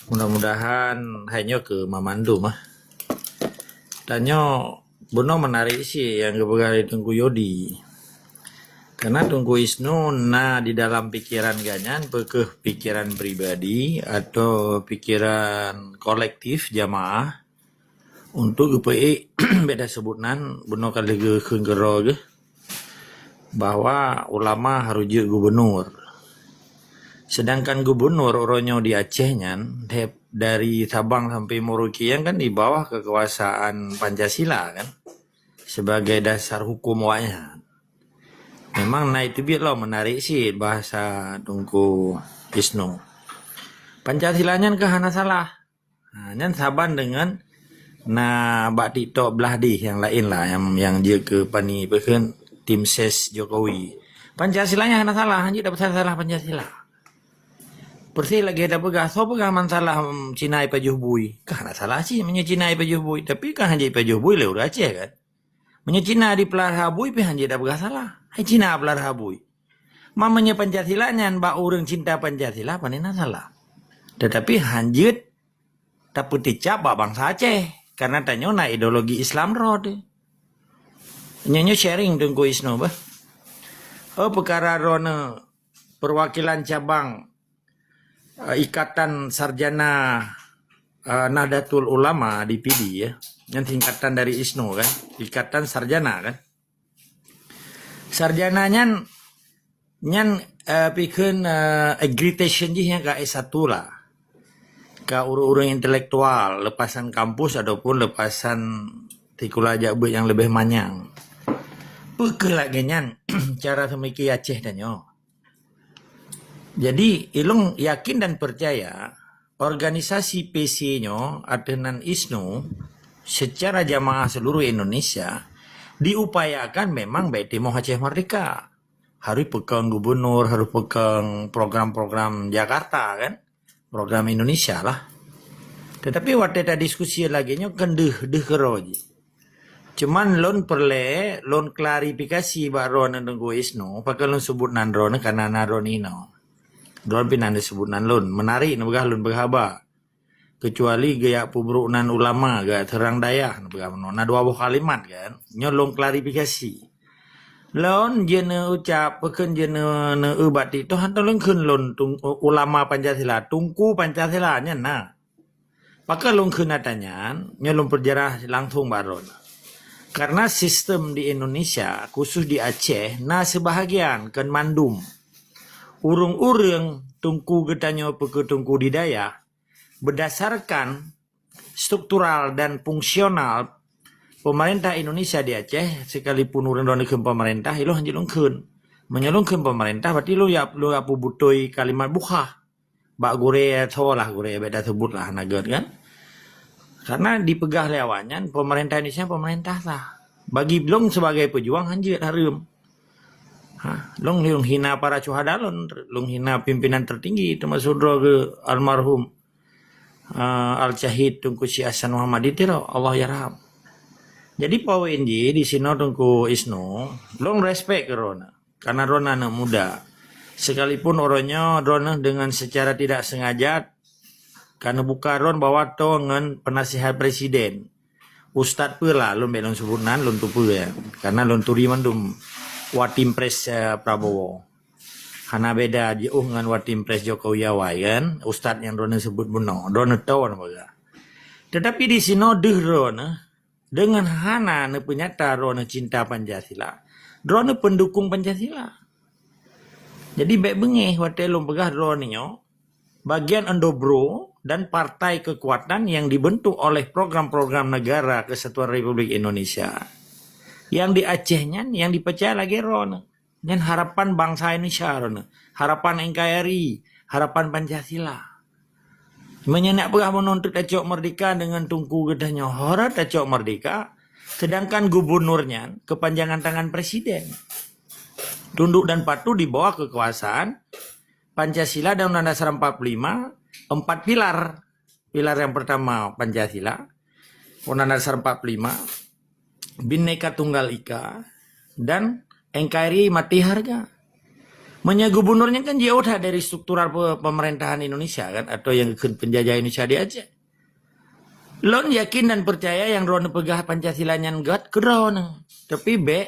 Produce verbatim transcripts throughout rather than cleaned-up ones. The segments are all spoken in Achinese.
Mudah-mudahan hai nyoe keu mamandum ah. Tanyoe bunoe menarik sih nyang geupeugah lé Teungku Yodi. Karena Teungku Isnu na di dalam pikiran geuh nyan peukeuh pikiran pribadi atau pikiran kolektif jamaah untuk geupeuék beda sebut nan bunoe ka lheueh geukheun keudroe geuh bahwa ulama harus jeuet gubunur. Sedangkan gubunur uroe nyoe di Aceh nyan dari Sabang sampai Merauke nyan kan di bawah kekuasaan Pancasila kan, sebagai dasar hukum awaknyan. Memang na itu biet lo menarik sih bahasa Teungku Isnu. Pancasila nyan keuh hana salah. Ha, nyan saban dengan na bak TikTok blah dih yang lain lah yang yang jeuet keu pani peukheun tim ses Jokowi. Pancasila nyan hana salah, hana jeuet salah Pancasila. Persis lagée tapeugah, soe peugah man salah Cina ipajoh bui? Kah hana salah cit meunyoe Cina ipajoh bui, tapi kah hana ipajoh bui lé ureuëng Aceh kan? Meunyoe Cina dipeulara bui pih hana jeuet tapeugah salah. Hai Cina peulara bui. Ma meunyoe Pancasila nyan bak ureuëng cinta Pancasila pane na salah. Tetapi hana jeuet tapeuticap bak bansa Aceh karena tanyoe na ideologi Islam droe teuh. Nyoe nyoe sharing Teungku Isnu bah. Oh peukara droeneuh perwakilan cabang uh, Ikatan Sarjana uh, Nahdlatul Ulama di Pidie ya. Nyan singkatan dari Isnu kan. Ikatan Sarjana kan. Sarjana nyan nyan uh, pikheun uh, accreditation jih nyan ka S satu lah. Ka ureuëng-ureuëng intelektual lepasan kampus ataupun lepasan sikula jak beuet yang lebih manyang. Peukeuh lagée nyan cara seumiki Aceh tanyoe. Jadi ilong yakin dan percaya organisasi P C nyoe ateunan Isnu secara jamaah seluruh Indonesia diupayakan memang baik timoh Aceh Merdeka. Harus peukong gubernur, harus peukong program-program Jakarta kan. Program Indonesia lah. Tetapi watée tadiskusi lagée nyoe kan deuh deuh keudroe jih. Cuman lôn peureulée lôn klarifikasi bak droeneuh Teungku Isnu, pakon lôn sebut nan droeneuh karena na droeneuh inoe. Droeneuh pih na neusebut nan lôn, meunari neupeugah lôn peugah haba. Kecuali geujak peubrok nan ulama, geujak seurang dayah neupeugah meunoe. Na dua boh kalimat kan. Nyoe lôn klarifikasi. Lôn jeuet neuucap, pakon jeuet neu neueu bak TikTok, hantom lôn kheun lôn ulama Pancasila, Teungku Pancasila nyan na. Pakon lôn kheun ata nyan, nyoe lôn peujeulaih langsong bak droeneuh. Karena sistem di Indonesia, khusus di Aceh, na seubahagian kon mandum ureuëng-ureuëng teungku geutanyoe peukeuh teungku di dayah berdasarkan struktural dan fungsional pemerintah Indonesia di Aceh, sekalipun ureuëng droeneuh kheun pemerintah, ilong hanjeuet lôn kheun. Meunyoe lôn kheun pemerintah, berarti lôn ya lôn ya peubutôi kalimat bukhah. Bak gurée tho lah gurée bék taseubut lah hana gét kan. Karena dipeugah lé awaknyan pemerintah Indonesia pemerintah sah. Bagi lôn sebagai pejuang hanjeuet hareuem. Ha, lôn lôn hina para syuhada lôn, lôn hina pimpinan tertinggi termasuk droe geuh almarhum uh, Al Syahid Teungku Syekh Hasan Muhammad di Tiro, Allah yarham. Jadi poin jih di sinoe Teungku Isnu, lôn respect keu droeneuh. Karena droeneuh aneuk muda. Sekalipun uroe nyoe droeneuh dengan secara tidak sengaja ka neubuka droeneuh bahwa toe ngon penasihat presiden. Ustaz peue lah lôn bék lôn sebut nan lôn tupeue ya. Karena lôn turi mandum Watim Pres uh, Prabowo. Hana beda jiôh ngon Watim Pres Jokowi awai kan. Ustaz nyang droeneuh sebut bunoe. Droeneuh toe neupeugah. Tetapi di sinoe deuh droeneuh dengan hana neupeunyata droeneuh cinta Pancasila, droeneuh pendukung Pancasila. Jadi bék beungéh watée lôn peugah droeneuh nyoe bagian endobro dan partai kekuatan yang dibentuk oleh program-program negara kesatuan Republik Indonesia. Yang di Aceh nyan yang dipercaya lagi droeneuh. Nyan harapan bangsa Indonesia droeneuh. Harapan NKRI, harapan Pancasila. Meunyoe nak peugah meunontot tacok merdeka dengan tungku geutanyoe hora tacok merdeka, sedangkan gubernur nyan kepanjangan tangan presiden. Tunduk dan patuh di bawah kekuasaan Pancasila dan Undang-Undang Dasar empat puluh lima, empat pilar. Pilar yang pertama Pancasila, Undang-Undang Dasar empat puluh lima, Bhinneka Tunggal Ika, dan NKRI mati harga. Meunyoe gubunur nyan kan jiôh that dari struktural pe-, pemerintahan Indonesia kan, atau nyang geukheun penjajah Indonesia di Aceh. Lôn yakin dan peucaya nyang droeneuh peugah Pancasila nyan gét keu droeneuh. Tapi bék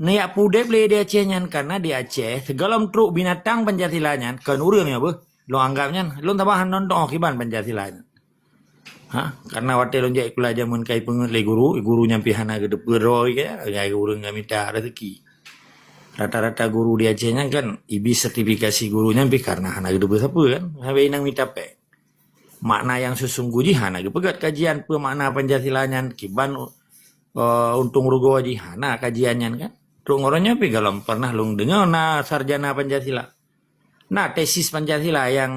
neujak peudeb lé di Aceh nyan, karena di Aceh sigohlom trok binatang Pancasila nyan kon ureuëng nyoe beuh. Lôn anggap nyan, lôn tambah nonton kiban Pancasila nyan. Ha, karena watée lôn jak sikula jameun kai peungeut lé guru, guru nyan pih hana geuteupeue droe ke, ureuëng ka mita rezeki. Rata-rata guru di Aceh nyan kan, ibi sertifikasi guru nyan pih karena hana geuteupeue sapeue kan, sampai inong mita péng. Makna yang sesungguh jih hana geupeugét kajian peue makna Pancasila nyan, kiban, eh, untông rugoe jih hana kajian nyan kan. Trok ngon uroe nyoe pih gohlom pernah lôn deungoe na sarjana Pancasila. Na tesis Pancasila nyang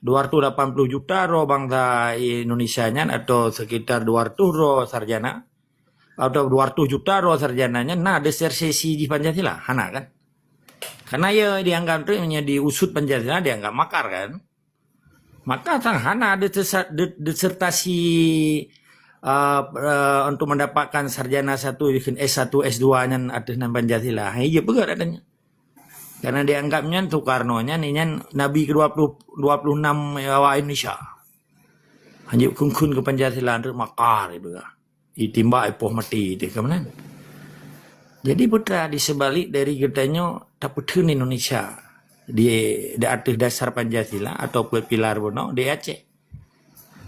dua ratus lapan puluh juta droe bansa Indonesia nyan atau sekitar dua ratus droe sarjana atau dua ratus juta droe sarjana nyan na disertasi jih Pancasila? Hana kan? Karena ya dianggap tu, meunyoe diusut Pancasila dianggap makar kan? Maka sang hana disesa-, di-, disertasi, uh, uh, untuk mendapatkan sarjana satu, S satu, S dua nyan ateueh nan Pancasila. Hai, iya peugah katanya. Karena dianggap nyan Soekarno nyan, nyan nabi kedua puluh, dua puluh enam awak Indonesia. Hanjeuet kheun-kheun keu Pancasila, anteuk makar, ipeugah. Itimbak ipoh maté teuh ka meunan. Jadi, peue teuma di seubalik dari geutanyoe tapeutheun Indonesia di, di ateueh dasar Pancasila atau peuet pilar bunoe di Aceh.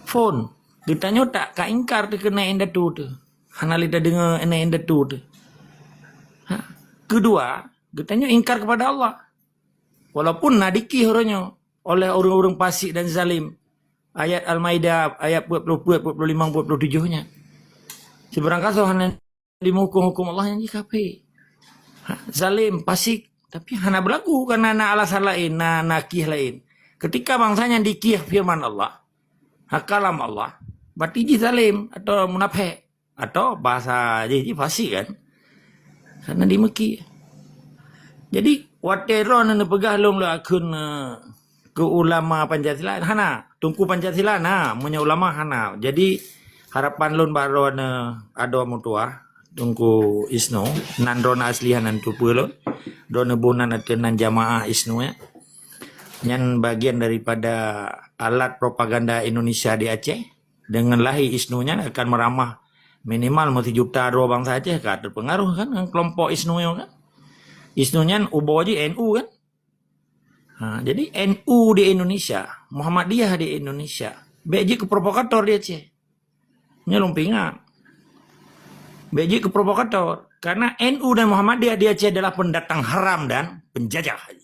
Phon, geutanyoe tak ka ingkar teuh keunan indatu teuh. Hana lé tadeungoe keunan indatu teuh. Ha. Keudua, geutanyoe ingkar kepada Allah. Walaupun na dikieh uroe nyoe oleh ureuëng-ureuëng fasik dan zalim. Ayat Al-Maidah, ayat peuet puluh peuet, peuet puluh limong, peuet puluh tujoh nyan. Sibarang kasoe hana dimuhukôm hukôm Allah nyan jih kafé. Ha, zalim, fasik, tapi hana beulaku karena na alasan laén, na, na kieh laén. Ketika bansa nyan dikieh firman Allah, ha, kalam Allah, berarti jih zalim atau munafék. Atau bahasa jih, jih fasik kan? Karena dimeuki. Jadi, watée droeneuh neupeugah lôn lôn akheun, eh, keu ulama Pancasila, hana, Teungku Pancasila na, meunyoe ulama hana. Jadi, harapan lôn bak droeneuh adoe meutuwah, Teungku Isnu, nan droeneuh asli hana teupeue lôn. Droeneuh boh nan ateueh nan jamaah Isnu, ya. Nyan bagian daripada alat propaganda Indonesia di Aceh. Dengan lahé Isnu nyan akan meuramah minimal meusijuta droe bansa Aceh ka teupeungaroh kan ngon keulompok Isnu nyoe kan. Isnu nyan ubo jih N U kan. Ha, jadi N U di Indonesia, Muhammadiyah di Indonesia, bék jeuet keu provokator di Aceh. Nyoe lôn peuingat. Bék jeuet keu provokator. Karena N U dan Muhammadiyah di Aceh adalah pendatang haram dan penjajah.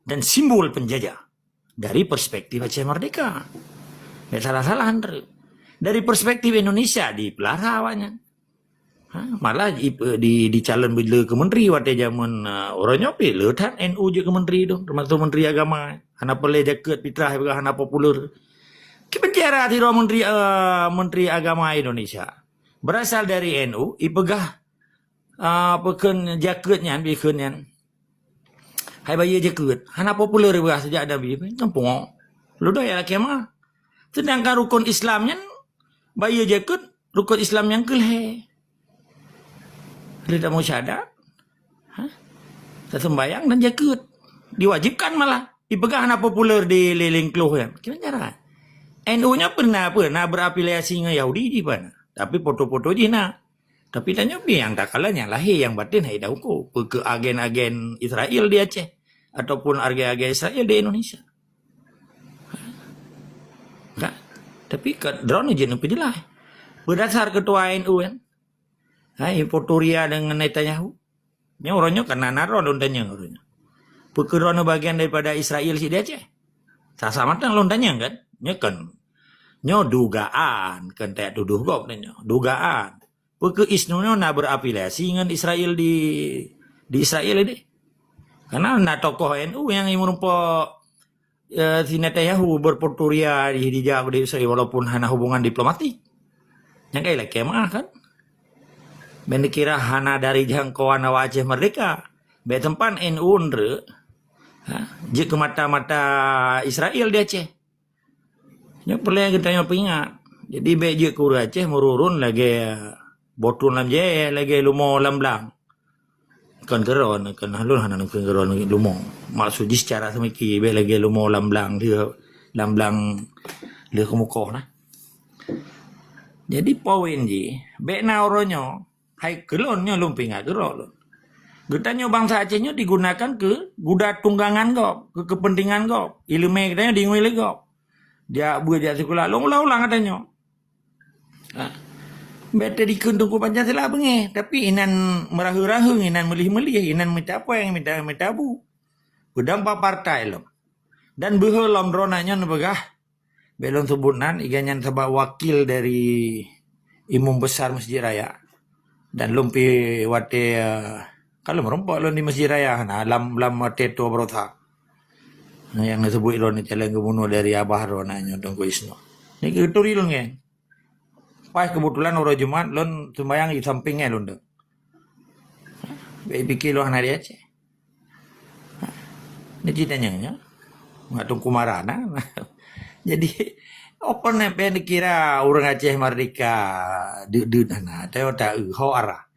Dan simbol penjajah dari perspektif Aceh Merdeka. Bék salah-salah, Andre. Dari perspektif Indonesia dipeulara awaknyan. Ha, malah di, di, dicalon beu le keu menteri watée jameun, uh, uroe nyoe pih le that N U jeuet keu menteri tu, termasuk menteri agama. Hana peureulée jakeuet fitrah, hana populer. Kiban cara sidroe menteri, uh, menteri agama Indonesia berasal dari N U, ipeugah, uh, peukheun jakeuet nyan, bikheun nyan. Hai bayeue jakeuet, hana populer ipeugah sejak Nabi, tampung. Leudoi ya lakée ma. Sedangkan rukon Islam nyan, bayeue jakeuet, rukon Islam nyang keulhée. Lé tamusyahadat, ha? Taseumbayang dan jakeuet. Diwajibkan malah. Ipeugah hana populer di lileng kloh nyan. Kiban cara? N U nyan pernah apa? Na berafiliasi ngon Yahudi jih pan. Tapi foto-foto jih na. Tapi tanyoe pih nyang takalon nyang lahé, nyang baten hai tahuköm. Peu keu agen-agen Israel di Aceh ataupun agen-agen Israel di Indonesia. Kan? Tapi ka droeneuh jeuet neupeujeulaih. Beudasar keutua N U kan. Hai, Pretoria dengan Netanyahu. Nyoe uroe nyoe kana na droe lôn tanyong uroe nyoe. Peu keu droeneuh bagian daripada Israel sit di Aceh? Sasa mantong lôn tanyong kan? Nyoe kan, nyoe dugaan, kan tak tuduh gob nyoe. Dugaan. Peu keu Isnu nyoe na berafiliasi ngon Israel di, di Israel ini? Karena na tokoh N U nyang meurumpok, eh, si Netanyahu berpretoria di, di, di Israel walaupun hana hubungan diplomatik. Nyang kai lakée meuah kan? Bék neukira hana dari jangkauan awak Aceh Merdeka. Bék teumpat N U nreuk, ha, jeuet keu mata-mata Israel di Aceh. Nyoe peureulée geutanyoe peuingat. Jadi bék jeuet keu ureuëng Aceh meururun lagée boh thon lam jée, lagée lumoe lam blang. Kon keudroe, kon lôn hana neukheun keudroe leumo. Maksud jih secara seumiki, bèk lagèe leumo lam blang lheueh, lam blang lheueh keumukoh na. Jadi poin jih, bèk na uroe nyoe, hai keu lôn nyoe lôn peuingat keudroe lôn. Geutanyoe bansa Aceh nyoe digunakan keu guda tunggangan gob, keu keupeuntengan gob. Ileumèe geutanyoe diingui lé gob. Jak beuet jak sikula, lôn ulang-ulang geutanyoe. Ha. Bèk teudikeue Teungku Pancasila beungèh, tapi inan meuraheueng-raheueng, inan meulih-meulih, inan mita péng, mita, mita bu. Peudong bak partai lom. Dan beuhe lom droeneuh nyan neupeugah, bèk lôn seubut nan, iga nyan sabab wakil dari Imum Besar Masjid Raya. Dan lôn pi watèe, eh, ka lôn meurumpok lôn di Masjid Raya na, lam, lam watèe toh beurota. Nyang neuseubut lôn calon gubunur dari abah droeneuh nyoe Teungku Isno. Nyan geuturi lôn nyan. Pas keubeutulan uroe Jumat lôn seumbahyang di sampéng nyan lôn deuek. Bèk pike lôn hana di Aceh. Ni ceurita nyang nyoe. Ngat Teungku Mara na. Jadi, apa na pih neukira ureueng Aceh merdeka deuk-deuk hana, tapi ta-eu ho arah.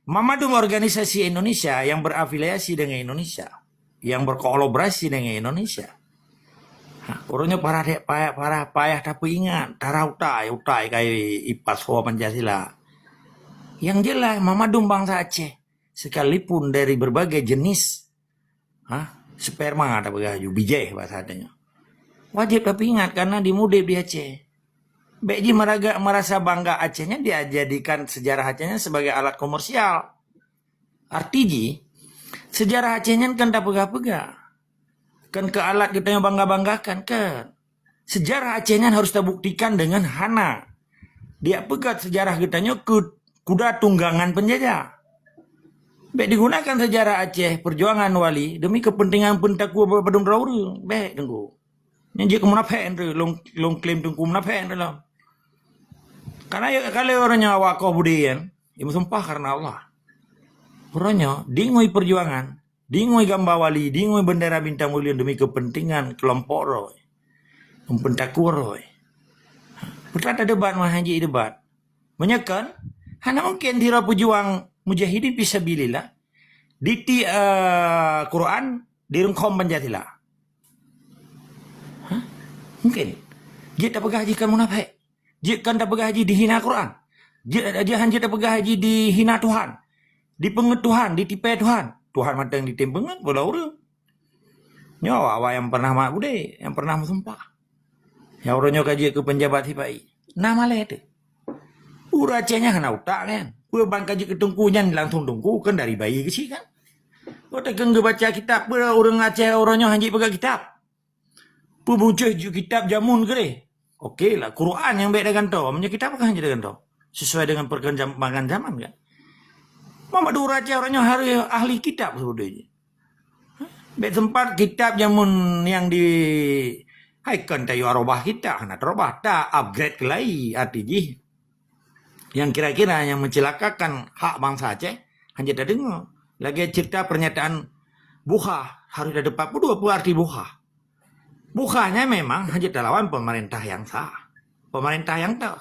Meumandum organisasi Indonesia yang berafiliasi dengan Indonesia, yang berkolaborasi dengan Indonesia. Ha, uroe nyoe parah deh, payah, parah, payah tapeuingat, tara utai, utai kai ipas ho Pancasila. Yang jelas, meumandum bansa Aceh, sekalipun dari berbagai jenis, ha, sperma tapeugah laju, bijèh bahasa geutanyoe. Wajéb tapeuingat karena dimudép di Aceh. Bèk jih meraga-, merasa bangga Aceh nyan dijadikan sejarah Aceh nyan sebagai alat komersial. Arti jih, sejarah Aceh nyan kan tapeugah-peugah. Kan keu alat geutanyoe bangga-banggakan, kan? Sejarah Aceh nyan harus tabuktikan dengan hana. Dijak peugah sejarah geutanyoe keu kuda tunggangan penjajah. Bèk digunakan sejarah Aceh, perjuangan wali, demi kepentingan peuntakue padum droe ureueng. Bèk, Teungku. Nyan jeuet keu munafék, Teungku. Lôn, lôn klaim Teungku munafék, Teungku. Karena ya, kalau uroe nyoe awak koh budi kan, ya meusumpah karena Allah. Uroe nyoe, diingui perjuangan, diingui gamba wali, diingui bendera bintang mulia demi kepentingan kelompok droe. Peuntakue droe. Peue tadebat mah hana jidebat. Meunyoe kon, hana mungken sidroe peujuang mujahidin fisabilillah diti, eh, Quran di rungkhom Pancasila. Hah? Mungken. Jeuet tapeugah jih kon munafék. Jeuet kon tapeugah jih dihina Quran. Jeuet, jeuet han jeuet tapeugah jih dihina Tuhan. Dipeungeut Tuhan, ditipée Tuhan. Tuhan mantong ditem peungeut, beulah ureueng. Nyoe awak-awak nyang pernah mat budé, nyang pernah meusumpah. Nyang uroe nyoe ka jeuet keu peunjabat sipa-i. Na malée teuh. Ureueng Aceh nyan hana utak kan? Peue ban ka jeuet keu teungku nyan langsung teungku kan dari bayi keuchik kan? Watée keu geubaca kitab, peue ureueng Aceh uroe nyoe han jeuet peugah kitab? Peue muncul ju kitab jameun keudeh? Oke lah, Quran nyang bèk tagantoe. Meunyoe kitab kan han jeuet tagantoe. Sesuai dengan perkembangan zaman kan? Muhammad Dura Aceh uroe nyoe harus ahli kitab seudeh jih. Bèk sempat kitab jameun nyang di, hai kon tayue robah kitab, hana tarobah, ta-upgrade keulai arti jih. Nyang kira-kira nyang meuceulakakan hak bansa Aceh, han jeuet tadeungoe. Lagée cerita pernyataan Buha, harôh teupat peue arti Buha. Buha nyan memang han jeuet talawan pemerintah nyang sah. Pemerintah nyang toh.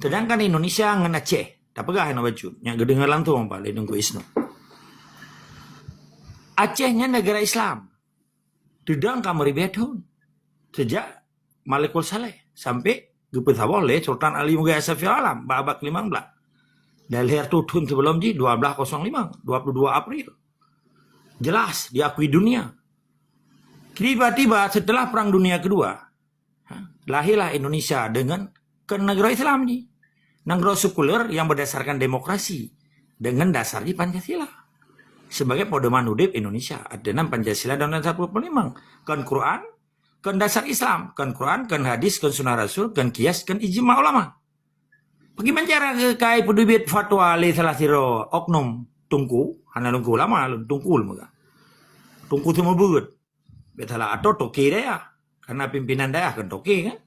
Sedangkan Indonesia ngon Aceh, tapeugah hana bacut, nyang geudeungoe langsung bak lé Teungku Isnu. Aceh nyan negara Islam. Teudong ka meuribèe thon. Sejak Malikul Saleh sampai geupeusaboh lé Sultan Ali Mughirah Safir Alam bak abad kelimang blaih. Dan lhèe reutôh thon sebelum jih, dua belas kosong lima, dua puluh dua April. Jelas diakui dunia. Tiba-tiba setelah Perang Dunia Kedua, ha, lahirlah Indonesia dengan ke negara Islam ni. Negara sekuler yang berdasarkan demokrasi dengan dasar di Pancasila. Sebagai pedoman udép Indonesia, ada enam Pancasila dan satu lima. Kan Quran, kan dasar Islam, kan Quran, kan hadis, kan sunnah Rasul, kan kias, kan ijma ulama. Bagaimana cara ke kai peudubit fatwa lé salah sidroe oknum tungku, hana tungku ulama, tungku lembaga. Tungku semua beut. Biasalah atau toke dayah. Karena pimpinan dayah kan toke kan.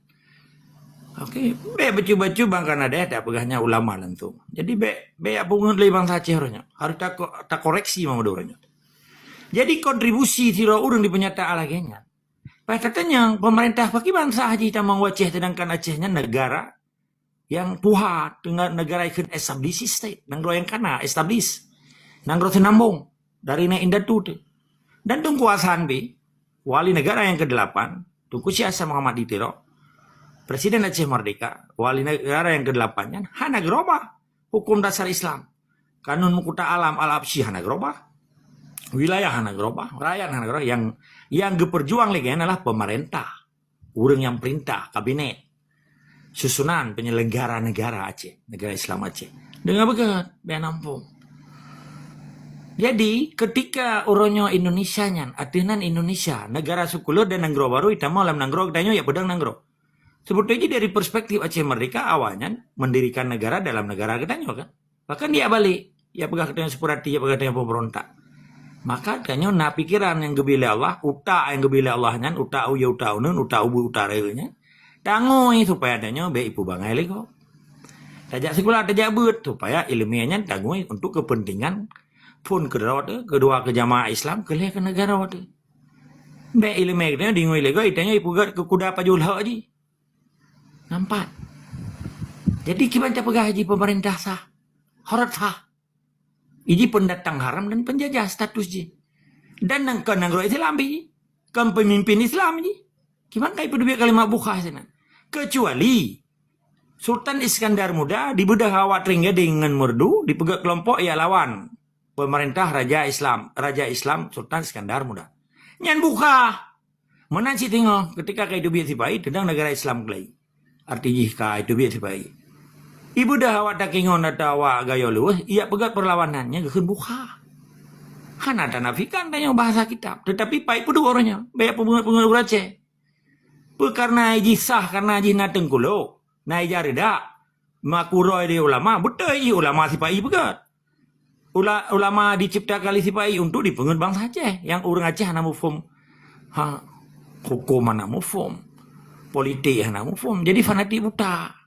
Oke, bèk bacut-bacut bang karena dayah tak peugahnya ulama langsung. Jadi bèk, bèk pungut lé bansa Aceh uroe nyoe. Harus tako-, takoreksi mama uroe nyoe. Jadi kontribusi sidroe ureueng di pernyataan lagèe nyan. Pas tatanyong pemerintah pakri bansa haji tamong Aceh sedangkan Aceh nyan negara yang tuha, negara ikheun established state, nanggroe nyang kana, established, nanggroe seunambong. dari nenek indatu teuh. Dan Teungku Hasan pih, wali negara nyang kedelapan, Teungku Syiah Hasan Muhammad di Tiro, Presiden Aceh Merdeka, wali negara nyang kedelapan nyan hana geurobah hukum dasar Islam. Kanun Meukuta Alam Al-Habsyi hana geurobah. Wilayah hana geurobah, rakyat hana geurobah. Yang, yang geupeurjuang lagèe nyan adalah pemerintah, ureueng nyang perintah, kabinet, susunan penyelenggara negara Aceh, negara Islam Aceh. Deungon beugét, biar nampung. Jadi, ketika uroe nyoe Indonesia nyan, ateueh nan Indonesia, negara sekuler dan nanggroe barô, itamong lam nanggroe geutanyoe, ya peudong nanggroe. Sebetulnya dari perspektif Aceh Merdeka, awaknyan mendirikan negara dalam negara geutanyoe kan. Bahkan dia balik, ya peugah geutanyoe seperti, ya peugah geutanyoe pemberontak. Maka geutanyoe na pikiran nyang geubri lé Allah, utak nyang geubri lé Allah nyan, utak uyueng, utak uneuen, utak ubeut, utak rayeuk nyan. Tangui supaya tanyoe bèk ipeubangai lé gob. Tajak sikula, tajak beuet supaya ileumèe nyan tangui untuk kepentingan phôn keudroe teuh, keudua keu jamaah Islam, keu lhèe keu negara teuh. Bèk ileumèe geutanyoe dingui lé gob, itanyoe ipeugèt keu kuda pajoh lhok jih. Nampak? Jadi kiban tapeugah jih pemerintah sah. Horot sah. Iji pendatang haram dan penjajah status jih. Dan nang, kon nanggroe Islam jih. Kon pemimpin Islam jih. Kiban kai peudeubiet kalimat bukha sinan. Kecuali Sultan Iskandar Muda dibeudoh awak Trienggading ngon Meureudu, dipeugèt keulompok ya lawan pemerintah Raja Islam, Raja Islam Sultan Iskandar Muda. Nyan bukha. Meunan cit teungoh, ketika ka iteubiet sipa-i, teudong negara Islam keulai. Arti jih ka iteubiet sipa-i. Ibeudoh awak takingon atau awak gayo luweh, ijak peugèt perlawanan, nyan geukheun bukha. Hana tanafikan tanyoe bahasa kitab, tetapi pai peuduek uroe nyoe, bèk peungeut-peungeut ureueng Aceh. Peu karena jih sah, karena jih na teungkulok, na ija reudak, meuaku droe di ulama, beutôi jih ulama sipa-i peugèt. Ula-, ulama diciptakan lé sipa-i untuk dipeungeut bansa Aceh, nyang ureueng Aceh hana muphom, ha, huköm hana muphom, politik hana muphom, jadi fanatik buta.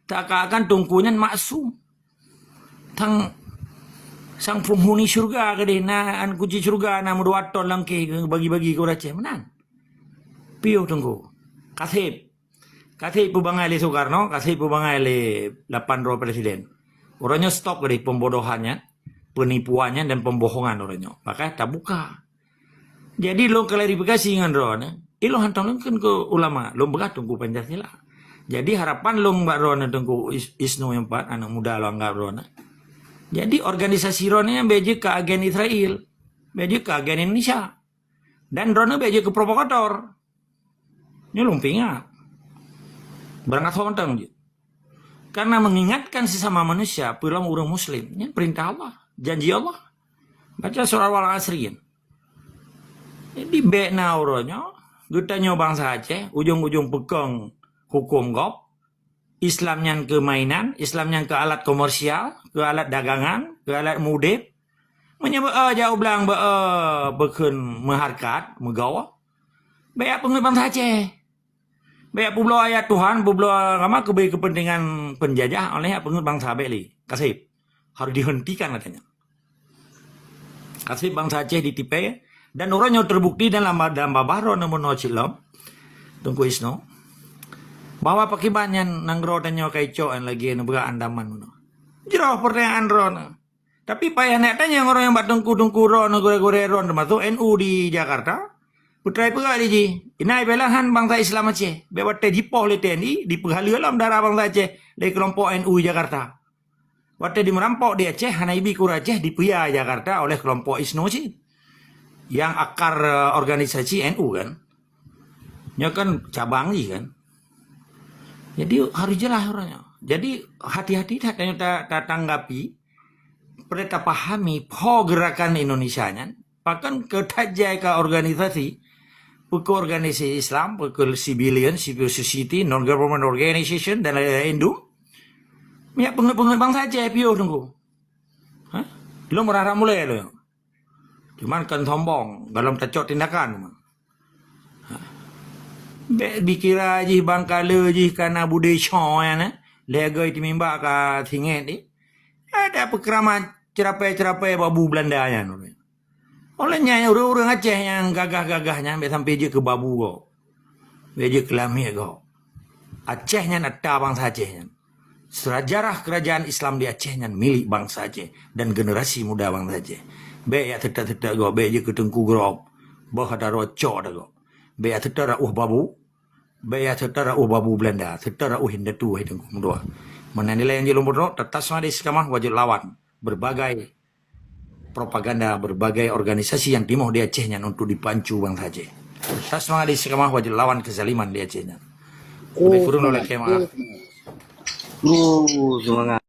Seakan-akan teungku nyan maksum. Tang sang penghuni syurga keudeh, na an kunci syurga na meudua ton lam kèh bagi-bagi keu ureueng Aceh meunan. Piôh teungku. Kaseb. Kaseb peubangai lé Soekarno, kaseb peubangai lé lapan droe presiden. Uroe nyoe stop keudeh pembodohan nyan, penipuan nyan dan pembohongan uroe nyoe. Maka tabuka. Jadi lôn klarifikasi ngon droeneuh, ilôn hantom lôn kheun keu ulama, lôn peugah Teungku Pancasila. Jadi harapan lôn bak droeneuh Teungku Is-, Isnu nyang pat, aneuk muda lôn anggap droeneuh. Jadi organisasi droeneuh nyan bèk jeuet keu agen Israel, bèk jeuet keu agen Indonesia. Dan droeneuh bèk jeuet keu provokator. Nyoe lôn peuingat. Barangkasoe mantong jeuet. Karena mengingatkan sesama manusia, peulom ureueng muslim, nyan perintah Allah, janji Allah. Baca surah Wal Asri nyan. Jadi bèk na uroe nyoe, geutanyoe bansa Aceh, ujong-ujong peukong huköm gob, Islam nyan keu mainan, Islam nyan keu alat komersial, keu alat dagangan, keu alat mudeb. Meunyoe beu-, eh, jak u blang beu-, eh, beukheun meuhareukat, meugawa, bèk peungeut bansa Aceh. Bèk peubloe ayat Tuhan, peubloe agama keubri keupeuntengan penjajah, óh lheueh nyan peungeut bansa bèk lé. Kaseb. Harus dihentikan katanya. Kaseb bansa Aceh ditipèe, dan uroe nyoe terbukti dalam, dalam babah droeneuh meunoe cit lom, Teungku Isnu, bahwa pakriban nyan nanggroe tanyoe ka icok nyan lagèe neubeurak Andaman meunoe. Jroh pertanyaan droeneuh. Tapi payah neuk tanyong ureueng nyang bak teungku-teungku droeneuh, gurèe-gurèe droeneuh, teumasok N U di Jakarta. Peutrai peugah lé jih, inan peulehan bansa Islam Aceh. Bèk watèe jipoh lé T N I, dipeuhaleue lom darah bansa Aceh lé keulompok N U di Jakarta. Watèe dimerampok di Aceh, hana ibi keu ureueng Aceh, dipeuyah Jakarta oleh keulompok Isnu cit. Nyang akar, eh, organisasi N U kan. Nyoe kan cabang jih kan. Jadi harus jelas uroe nyoe. Jadi hati-hati that tanyoe ta-, tatanggapi, peureulèe tapahami pho geurakan Indonesia nyan, pakon keu that jai ka organisasi, peu keu organisasi Islam, peu keu civilian, civil society, non government organization dan lain-lain tu. Minyak peungeut-peungeut bansa Aceh piôh teungku. Ha? Lôn meurah-rah mulai lôn. Cuman kon sombong, gohlom tacok tindakan. Ha. Bèk dikira jih bangkaleue jih kana budé shoe nyan, eh. Lhèe goe teumimbak ka singét, eh. Ada peukrama ceurapée-ceurapée babu Beulanda nyan. Óh lheueh nyan ureueng-ureueng Aceh nyang gagah-gagah nyan bèk sampai jeuet keu babu gob. Bèk jeuet keu lamiet gob. Aceh nyan ata bansa Aceh nyan. Sejarah kerajaan Islam di Aceh nyan milik bansa Aceh dan generasi muda bansa Aceh. Bék jak teutak-teutak gob, bék jeuet keu teungku grok. Boh ata roh cok ata gob. Bék jak teutak rauh babu. Bék jak teutak rauh babu Belanda, teutak rauh indatu hai teungku meudoa. Meunan nilai nyang jeuet lôn peutrok, teutab semangat istiqamah wajib lawan berbagai propaganda, berbagai organisasi yang timoh di Aceh nyan untuk dipancu bangsa Aceh. Teutab semangat istiqamah wajib lawan kezaliman di Aceh nyan. Lebih kurang oleh kema. Uh, semangat.